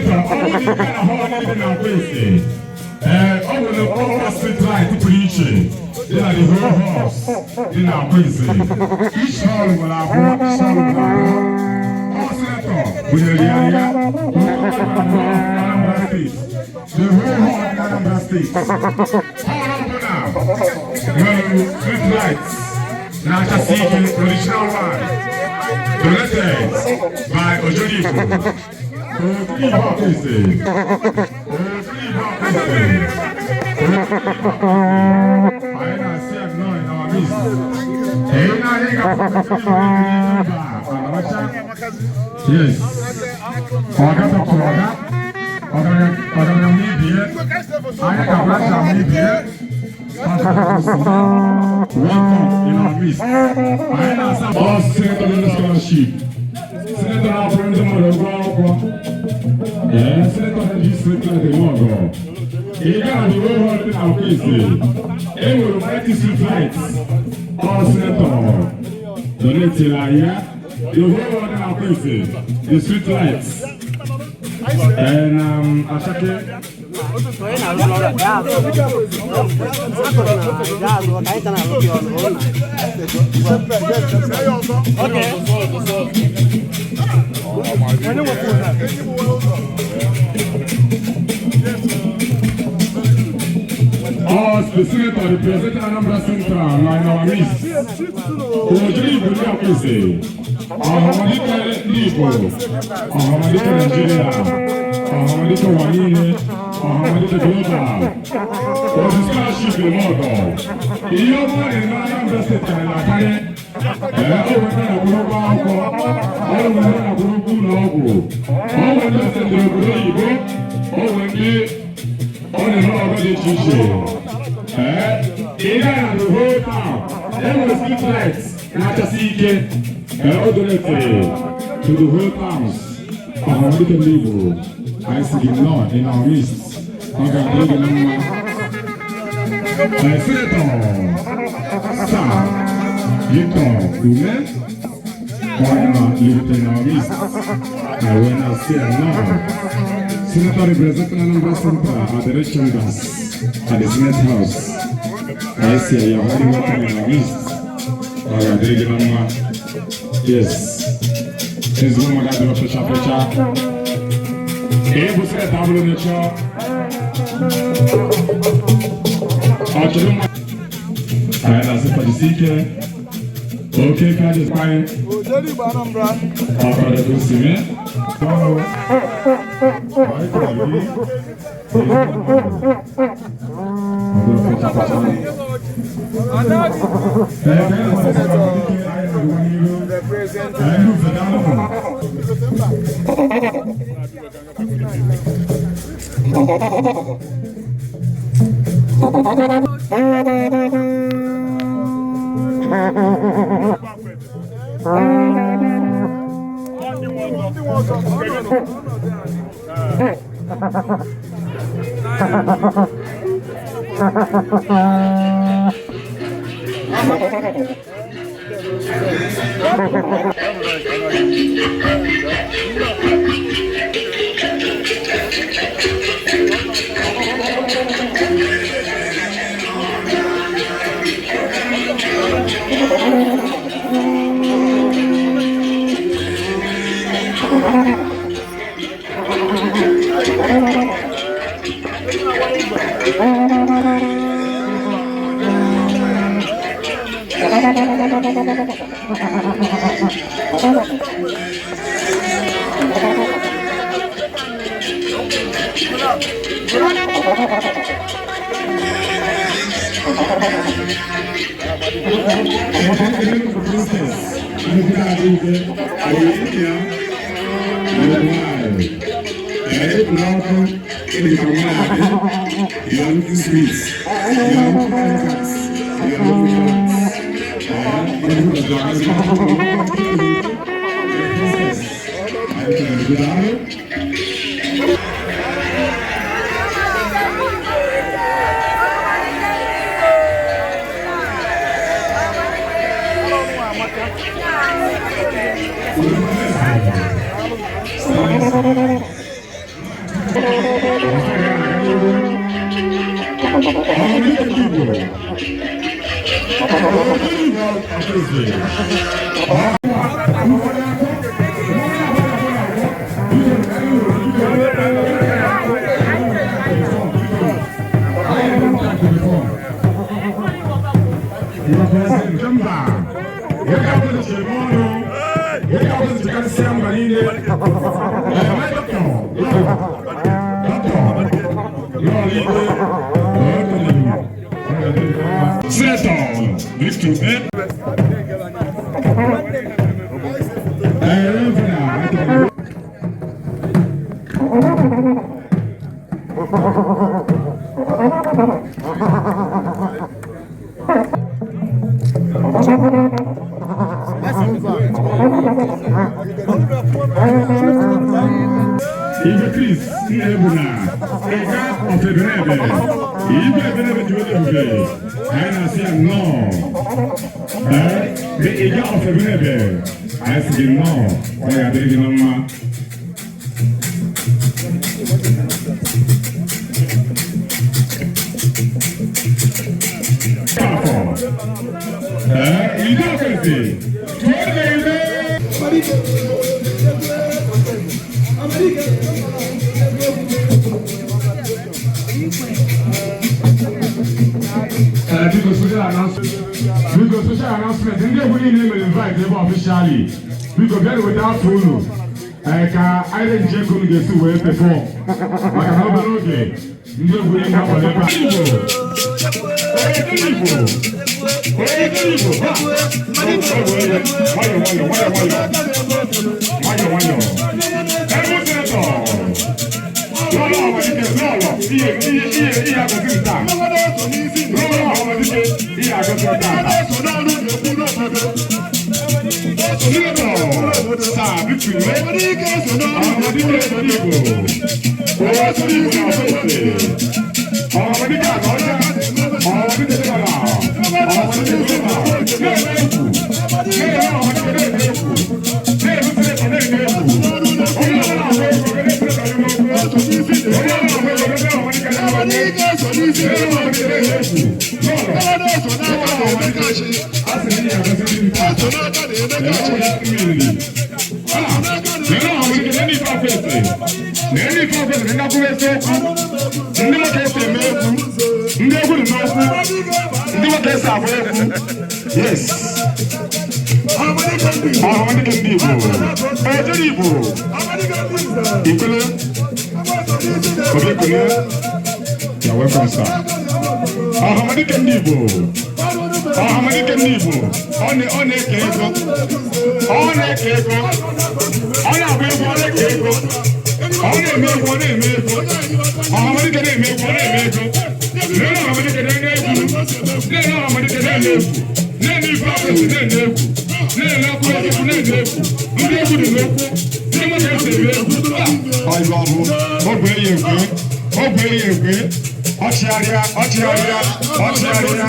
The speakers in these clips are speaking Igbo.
Senator, ọ bụrụ na ị gaa na hall niile na Akwaeze, ee, ọ nwere ọkwa street light pụrụ iche dị na the whole halls dị na Akwaeze. Each hall nwere abụọ, each hall nwere abụọ. Ọ senator bunyere ya ya Anambra State. The whole hall dị na Anambra State. Hall ọbụla nwere street lights na-achasị ike, original one donated by Ojodigbo. Ojodigbo Akwaeze. Ojodigbo Akwaeze. Anyị na-asị ya nnọọ in our midst. Ee, na anyị ga-afụ Anabacha. Yes. Ọga tọpụrụ ọga. Ọgaranya m ibie. Anyị ga-abụracha m ibie. Welcome in our midst. Anyị na-asa all senator scholarship. Senator na-akwụrụ ndị mmadụ ụgwọ akwụkwọ. Ee, senator na-eji street light eme ọgọ. Ị gaa na the whole hall dị na Akwaeze. E nwere mighty street lights. All senator donate anyị ya. The whole hall dị na Akwaeze. The street lights. And Ashake. Onye na-arụ n'ọrụ a, gaa azụ. Akụrụ na gaa azụ, ka anyị ka na-arụ gị ọrụ, ọ na. Okay. Us, the senator representing Anambra Central, are in our midst. Ojiri Igbo ndị Akwaeze, Ọhamadike ndị Igbo, Ọhamadike Nigeria, Ọhamadike ụwa niile, Ọhamadike Global. Ozi scholarship eme ọgọ. Ihe ọma na-eme Anambra State karịrị akarị. Ee, o nwere na-akwụrụ ụgwọ akwụkwọ, o nwere na-akwụrụ ụgwọ ụlọ ọgwụ, o nwere ndị sendịrị obodo oyibo, o nwere ndị ọ na-eme ọgọ dị iche iche. Ee, ị gaa na the whole town, e nwere street lights na-achasị ike. Ee, o donatere to the whole towns. Ọhamadike ndị Igbo, anyị sị gị nnọọ in our midst. Ọ ga-adịrị gị na mma. Ee, Senator Sir Victor Ume, onye nọ lirite in our midst. Na wee na-asị ya nnọọ. Senator representing Anambra Central at the Red Chambers at the Senate House. I see you are very welcome in our midst. Ọ ga-adịrị gị na mma. Yes. Ezigbo mmadụ adịrọ fecha fecha. Ee, bụ senator abụrụ na-echọ. Ọ chọrọ mma. Anyị na-asị fajisi ike. Oke ka jikwa anyị. Ojodigbo Anambra. Ọkọrọ ka o si mee. Ọrụ. Anyị kere gị. Ọ dịrọ fecha fecha. Ee, ka anyị na-asị ọhamadike anyị na-agwa n'ihu. Ee, ndị ufe daalụ nụ. Ndị nwe ọzọ. You are looking sweet. You are looking elegant. You are looking elegant. Igbo. Ojere Igbo Akwaeze. Mba, nwoke ọbụla chere m ọnụ, nwoke ọbụla chekarịsịa mba niile. My doctor, doctor, lọọlọ igwe, Senator Victor Ube. Reverend, Igwe Chris Nnebuna, Ịga of Ebenebe, Igwe Ebenebe ji wele ebube, anyị na-asị ya nnọọ. Ee, the Ịga of Ebenebe, anyị sị gị nnọọ, ọ ga-adịrị gị na mma. Afọ. Ee, Ide Ofesi, tụọ ga-eme. Biko, social announcement. Biko, social announcement. Ndị egwu niile mere invite ebe officially. Biko, bịa weta afọ unu. Ka anyị nje ego unu ga-esi wee perform. Maka na obere oge, ndị egwu niile akwado ebe a. Igbo! Onye Igbo! Onye Igbo! Ha! Nwayọ nwayọ nwayọ nwayọ. Nwayọ nwayọ. Ebe senator. Lọ́lọ́ ọmọdé lọ́lọ́ iye iye iye iye agọzi nta. Lọ́lọ́ ọmọdé iye agọzi nta. Senator Sir Victor Umeh. Ọmọdé Igbo. Owó sórí Igbo náà fèsì. Ọmọdé àgọ́jà. Ọmọdé tẹ̀lé ọmọdé tẹ̀lé náà egwu. Náà ọmọdé náà egwu. Náà egwu senator náà egwu. Onye ọbụla agba egwu ogene senator n'okwu. Onye ọbụla agba egwu ogene ọmọdé ka n'okwu. Ọmọdé náà egwu. Lọ́lọ́. Lọ́lọ́ ọmọdé. A sị na ihe agọzi ndị nta. Nínú àwọn ọmọdé ní ife afẹ́sẹ̀ ní ife afẹ́sẹ̀ ní akwụkwọ eziokwu, ndị nwoke esi eme egwu, ndị egwu dị n'okwu, ndị nwoke esi agba egwu. Yes, ọhamadike ndị Igbo, ejere Igbo ikwele obi ekwele. You're welcome, sir. Ọhamadike ndị Igbo, ọhamadike ndị Igbo, ọ na-eke ego, ọ na-eke ego, ọ na-agba egwu, ọ na-eke ego, ọ na-eme egwu, ọ na-eme ego. Ọhamadike na-eme egwu, ọ na-eme ego. Lee ọhamadike na-enye egwu, na-enye ọhamadike na-enye egwu, na-enye ife afesi na-enye egwu, na-enye ọkụ egwu, na-enye egwu. Ndị egwu dị n'okwu, ndị nwoke esi eme egwu. Ọyọ bụ ogwe ya ekwe, ogwe ya ekwe. Ọchịgharịa, ọchịgharịa, ọchịgharịa,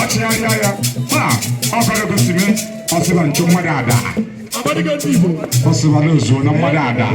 ọchịgharịa ya taa. Ọkọrọ gosime ọsịba nchu mmadụ ada, ọsịba n'ozuo na mmadụ ada.